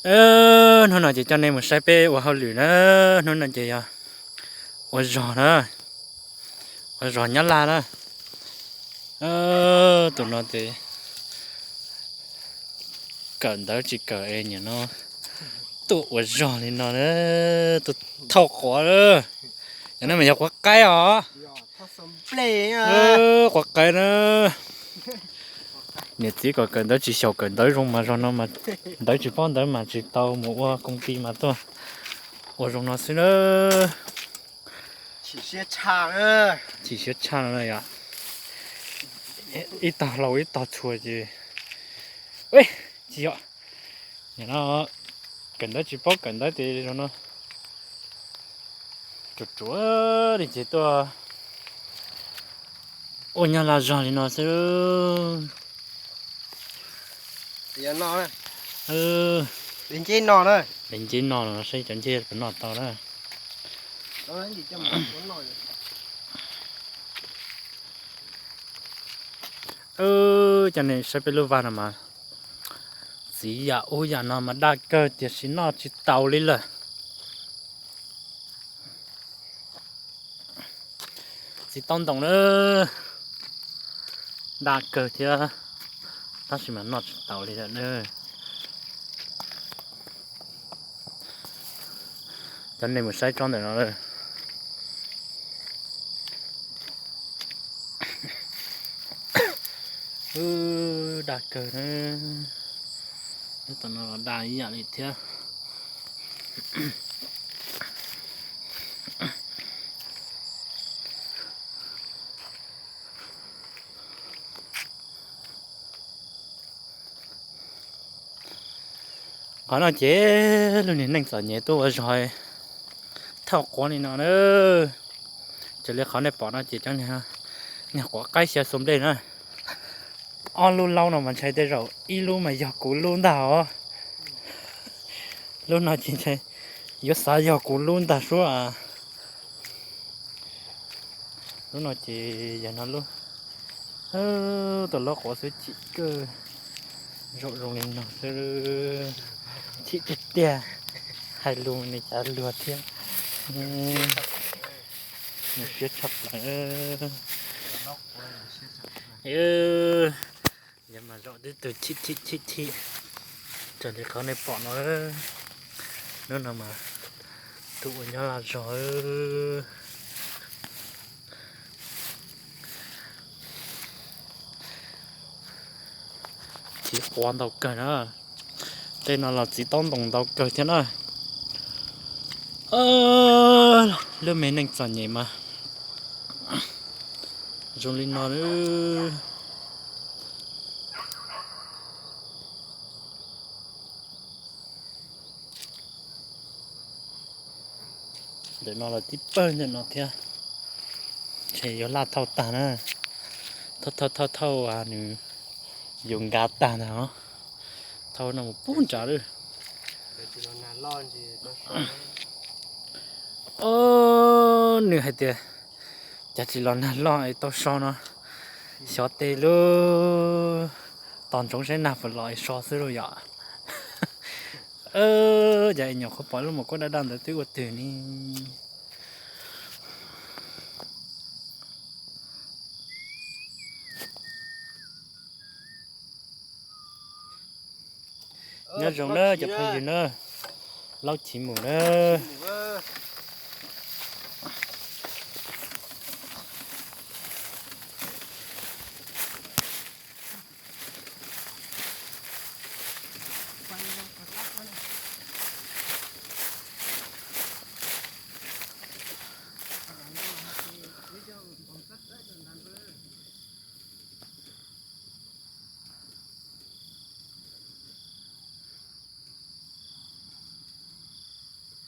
Hnub no ces coj nej mus saib peb ua hauj lwm na. Hnub no ces yog ua zog na, ua zog nyob laj na. Tus no ces kawm ntawv tsis kawm es nim no tuaj ua zog li no na, tuaj thauj quav na. Yog no mas yog quav qaib os. Quav qaib na. Niam txiv kom kawm ntawv tsis xyaum, kawm ntawv zoo mas zog no mas ntawv tsis paub ntawv mas tsis tau mus ua koom ti mas tuaj ua zoo no xwb na. Chim siab tshaj no yom. Ib tog hlau ib tog txhua ces tsis yom. Nim no kawm ntawv tsis paub kawm ntawv ces zoo no tsuas tsuav li ces tuaj ua nyab laj zog li no xwb. Li nceb no, li nceb no los saib cov nceb puas noj tau na. Coj nej saib peb lub vaj no mas txiv yam ub yam no mas daj kawg tiam sis noj tsis taus li lawm. Txiv taub ntoos na, daj kawg thiab, tab sis mas noj tsis taus li lawm na. Coj nej mus saib tsob ntawm no. Daj kawg na, tom no los daj ib yam li thiab. Qhov no ces lub niag neej txom nyem tuaj ua zog thauj quav li no na. Raws li qhov nej pom no ces cov niag quav qaib xyaw xua nplej na, ob lub laub no mas ntshai tej zaum ib lub mas yog kuv lub ntag os. Lub no ces ntshai yuav xav yog kuv lub ntag suab. Lub no ces yog no lub, tau lub quav xwb chim kawg, zaum zoo li no xwb, chim tiag tiag, hais lus ne cas luag thiab. Siab tshaj plaws. Yog mas zaum twb tug chim chim chim chim, raws li qhov nej pom no. Hnub no mas tuaj ua nyab laj zog. Txiv quav ntau kawg na. Tej no los txiv taub ntoos ntau kawg thiab na. Lub me neej txom nyem mas zoo li no. Ntawm no los tib pawg ntawm no thiab. Ntshe yuav laj thauj tag na. Thauj thauj thauj thauj nws yuav nkav tag ntag os. Thauj no mus pub nrad lawm. Nws hais tias cas tsis los nag loj es tau so no, xyov tej lub tos ntsoov saib nag puas los es so xwb lauj yom. Cas es nyuam qhuav pom lub maum kuab daj daj ntawd twb ua twg ni. Nyob zoo na cov phooj ywg na, laub chiv mus na.